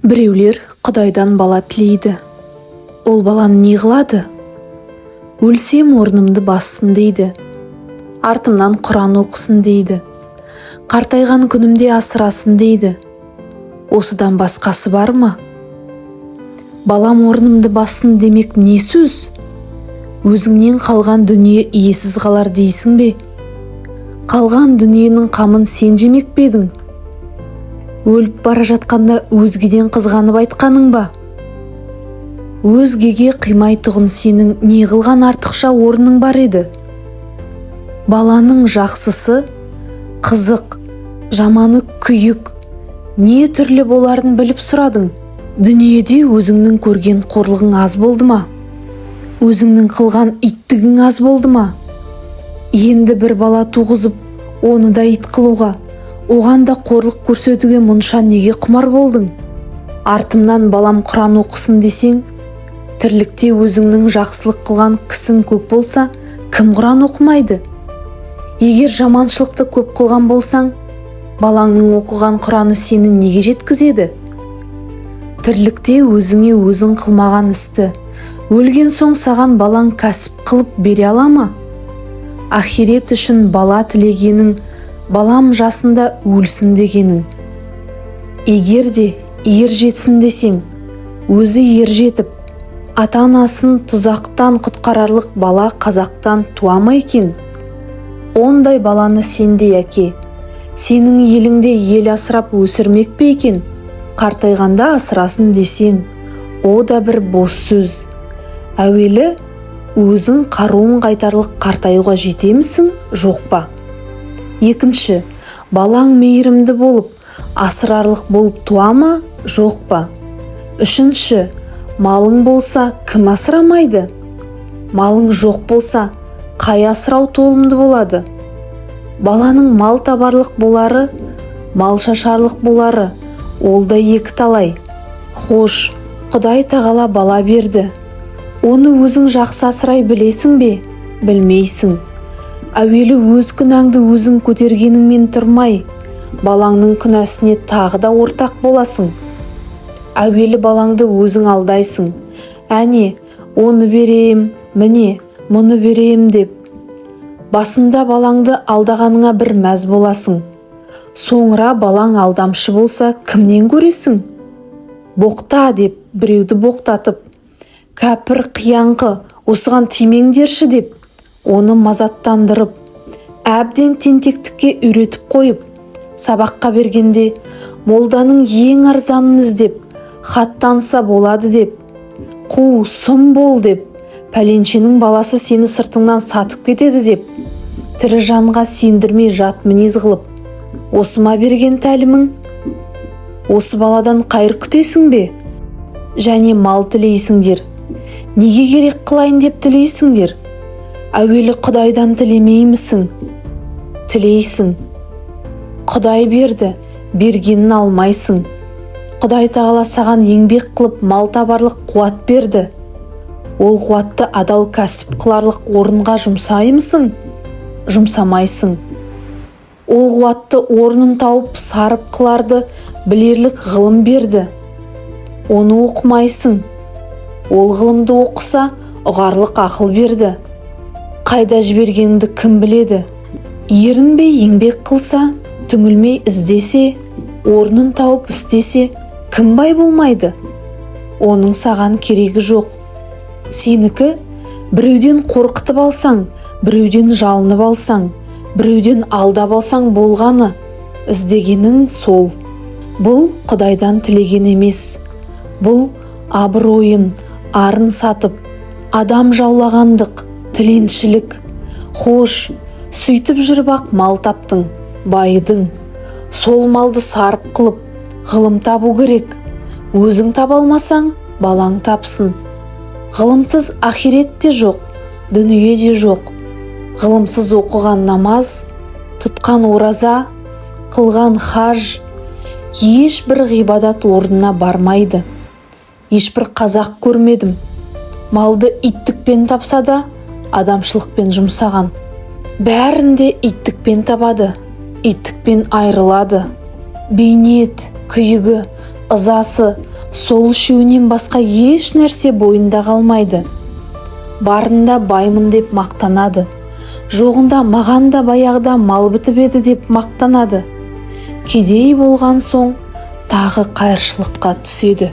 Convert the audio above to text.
Біреулер Құдайдан бала тілейді. Ол баланы не қылады? Өлсем, орнымды бассын дейді. Артымнан Құран оқысын дейді. Қартайған күнімде асырасын дейді. Осыдан басқасы бар ма? Балам орнымды бассын демек не сөз? Өзіңнен қалған дүние иесіз қалар дейсің бе? Қалған дүниенің қамын сен жемек пе едің? Өліп бара жатқанда өзгеден қызғанып айтқаның ба? Өзгеге қимайтұғын сенің не қылған артықша орның бар еді? Баланың жақсысы қызық, жаманы күйік, не түрлі боларын біліп сұрадың? Дүниеде өзіңнің көрген қорлығың аз болды ма? Өзіңнің қылған иттігің аз болды ма? Енді бір бала туғызып, оны да ит қылуға, оған да қорлық көрсетуге мұнша неге құмар болдың? Артымнан балам Құран оқысын десең, тірлікте өзіңнің жақсылық қылған кісің көп болса, кім Құран оқымайды? Егер жаманшылықты көп қылған болсаң, балаңның оқыған Құраны сені неге жеткізеді? Тірлікте өзіңе өзің қылмаған істі өлген соң саған балаң кәсіп қылып бере ала ма? Ахирет үшін бала тілегенің – балам жасында өлсін дегенің. Егер де ер жетсін десең, өзі ер жетіп, ата анасын тұзақтан құтқарарлық бала қазақтан туа ма екен? Ондай баланы сендей әке, сенің еліңде ел асырап өсірмек пе екен? Қартайғанда асырасын десең, о да бір бос сөз. Әуелі өзің қаруың қайтарлық қартаюға жетемісің, жоқ па? Екінші, балаң мейірімді болып, асырарлық болып туа ма, жоқ па? Үшінші, малың болса, кім асырамайды? Малың жоқ болса, қай асырау толымды болады? Баланың мал табарлық болары, мал шашарлық болары, ол да екі талай. Хош, Құдай тағала бала берді. Оны өзің жақсы асырай білесің бе? Білмейсің. Әуелі өз күнәңді өзің көтергеніңмен тұрмай, балаңның күнәсіне тағы да ортақ боласың. Әуелі балаңды өзің алдайсың. Әне, оны берем, міне, мұны берем деп. Басында балаңды алдағаныңа бір мәз боласың. Соңыра балаң алдамшы болса, кімнен көресің? Боқта деп біреуді боқтатып, кәпір қияңқы, осыған тимеңдерші деп, оны мазаттандырып, әбден тентектікке үйретіп қойып, сабаққа бергенде молданың ең арзанын іздеп, хаттанса болады деп, қу сұм бол деп, пәленшенің баласы сені сыртыңнан сатып кетеді деп, тірі жанға сендірмей жат мінез қылып, осы ма берген тәлімің? Осы баладан қайыр күтесің бе? Және мал тілейсіңдер. Неге керек қылайын деп тілейсіңдер? Әуелі Құдайдан тілемеймісің? Тілейсің. Құдай берді, бергенін алмайсың. Құдай тағала саған еңбек қылып мал табарлық қуат берді. Ол қуатты адал кәсіп қыларлық орынға жұмсаймысың? Жұмсамайсың. Ол қуатты орнын тауып сарып қыларды білерлік ғылым берді. Оны оқымайсың. Ол ғылымды оқыса, ұғарлық ақыл берді. Қайда жібергеніңді кім біледі? Ерінбей еңбек қылса, түңілмей іздесе, орнын тауып істесе, кім бай болмайды? Оның саған керегі жоқ. Сенікі біреуден қорқытып алсаң, біреуден жалынып алсаң, біреуден алдап алсаң болғаны, іздегенің сол. Бұл Құдайдан тілеген емес. Бұл абыройын, арын сатып, адам жаулағандық, тіленшілік. Хош, сөйтіп жүріп ақ мал таптың, байыдың. Сол малды сарып қылып, ғылым табу керек. Өзің таба алмасаң, балаң тапсын. Ғылымсыз ақирет те жоқ, дүние де жоқ. Ғылымсыз оқыған намаз, тұтқан ораза, қылған хаж, ешбір ғибадат орнына бармайды. Ешбір қазақ көрмедім. Малды иттікпен тапса да, адамшылықпен жұмсаған. Бәрін де иттікпен табады, иттікпен айырылады. Бейнет, күйігі ызасы, сол үшеуінен басқа еш нәрсе бойында қалмайды. Барында баймын деп мақтанады, жоғында маған да баяғыда мал бітіп еді деп мақтанады. Кедей болған соң тағы қайыршылыққа түседі.